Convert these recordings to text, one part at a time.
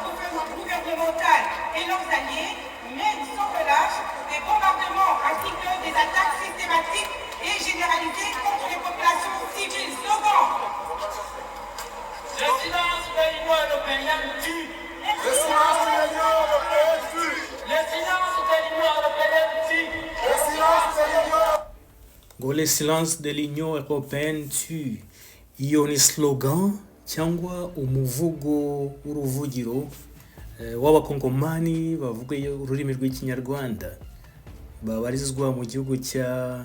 puissances gouvernementales et leurs alliés mènent sans relâche des bombardements ainsi que des attaques systématiques et généralisées contre les populations civiles. Slogan. Le silence de l'Union européenne tue. Le silence de l'Union européenne tue. Le silence de l'Union européenne tue. Le silence de l'Union Ngo "Le silence de l'Union européenne tue", iyo ni slogan cyangwa umuvugo w'uruvugiro w'Abakongomani bavuga ururimi rw'Ikinyarwanda babarizwa mu gihugu cya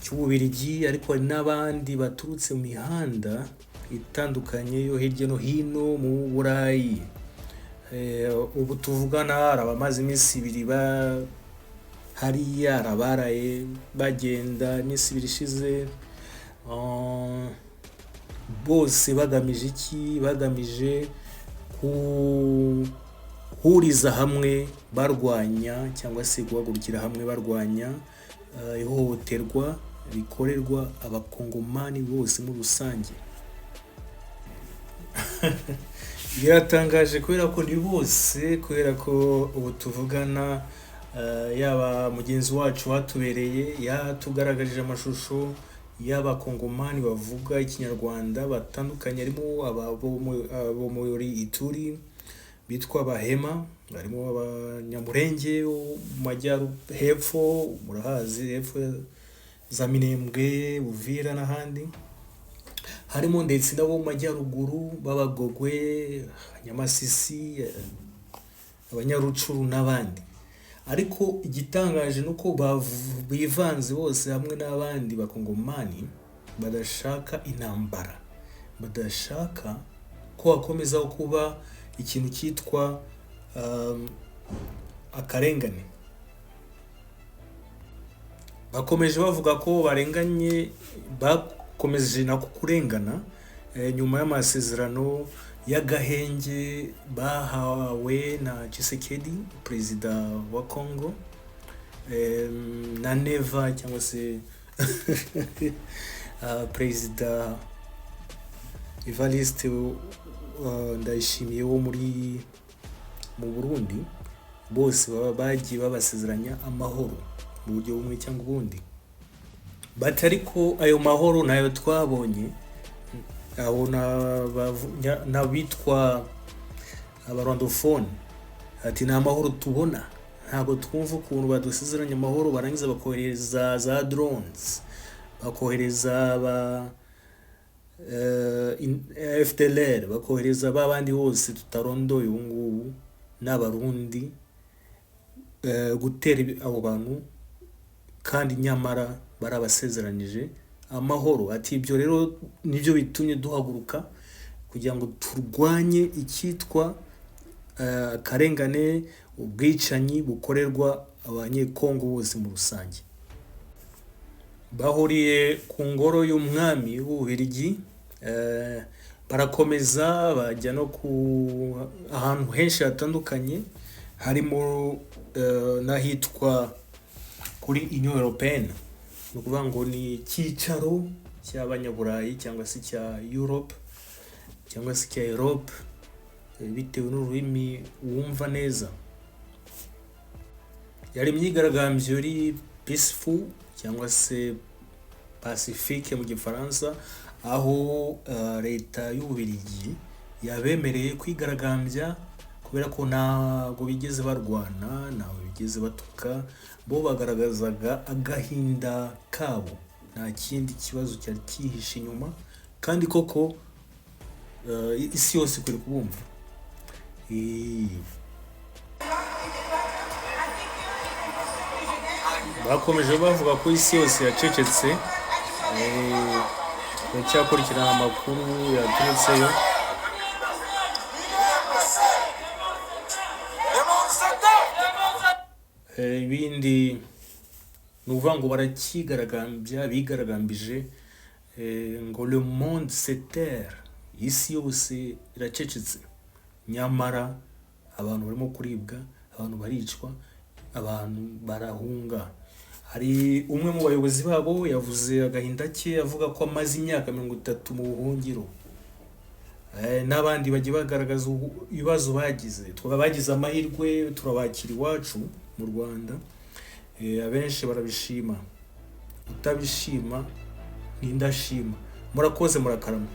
cy'Ububirigi, ariko hari n'abandi baturutse mu mihanda itandukanye yo hirya no hino mu Burayi. Ubu tuvugana hari abamaze iminsi 2 ba hariya, hari abaraye bagenda iminsi 2 ishize. Bose bagamije iki? Bagamije guhuriza hamwe barwanya cyangwa se guhagurukira hamwe barwanya ihohoterwa rikorerwa Abakongomani bose muri rusange. Biratangaje kubera ko ni bose, kubera ko ubu tuvugana yaba mugenzi wacu watubereye yatugaragarije amashusho y'Abakongomani bavuga Ikinyarwanda batandukanye, harimo abo muri Ituri bitwa Abahema, harimo Abanyamurenge bo mu majyaruguru hepfo, murahazi, hepfo za Minembwe, Uvira n'ahandi, harimo ndetse n'abo mu majyaruguru b'Abagogwe, Abanyamasisi, Abanyarucuru n'abandi. Ariko igitangaje ni uko bivanze bose hamwe n'abandi Bakongomani badashaka intambara, badashaka ko hakomeza kuba ikintu cyitwa akarengane. Bakomeje bavuga ko barenganye, bakomeje nako kurengana nyuma y'amasezerano y'agahenge bahawe na Tshisekedi, perezida wa Congo, na Neva cyangwa se perezida Evariste Ndayishimiye wo mu Burundi. Bose baba bagiye babasezeranya amahoro mu buryo bumwe cyangwa ubundi, bati ariko ayo mahoro nayo twabonye. Abo n'abitwa Abarwandofone ati nta mahoro tubona, ntabwo twumva ukuntu badusezeranya amahoro barangiza bakohereza za drones, bakohereza ba FDLR, bakohereza ba bandi bose tutarondoye ubu ngubu n'Abarundi gutera abo bantu, kandi nyamara barabasezeranyije amahoro. Ati ibyo rero nibyo bitumye duhaguruka kugira ngo turwanye icyitwa akarengane, ubwicanyi bukorerwa Abanyekongo bose muri rusange. Bahuriye ku ngoro y'umwami w'Ububiligi, barakomeza bajya no ku ahantu henshi hatandukanye, harimo n'ahitwa kuri Union européenne, ni ukuvuga ngo ni icyicaro cy'Abanyaburayi cyangwa se cya Europe cyangwa se cya Europe, bitewe n'ururimi wumva neza. Yari imyigaragambyo iri peaceful cyangwa se pacifique mu Gifaransa, aho leta y'Ububiligi yabemereye kwigaragambya kubera ko ntabwo bigeze barwana, ntabwo bigeze batuka, bo bagaragazaga agahinda kabo, nta kindi kibazo cyari cyihishe inyuma. Kandi koko isi yose ikwiye kubumva. Bakomeje bavuga ko isi yose yacecetse. Turacyakurikirana amakuru yaturutseyo. Le monde s'éteint. Ibindi ni ukuvuga ngo barakigaragambya, bigaragambije ngo "Le monde se tait", isi yose iracecetse, nyamara abantu barimo kuribwa, abantu baricwa, abantu barahunga. Hari umwe mu bayobozi babo yavuze agahinda ke, avuga ko amaze imyaka 30 mu buhungiro. N'abandi bagiye bagaragaza ibibazo bagize. Twaba bagize amahirwe turabakira iwacu mu Rwanda. Abenshi barabishima, utabishima n'indashima. Murakoze, murakarama.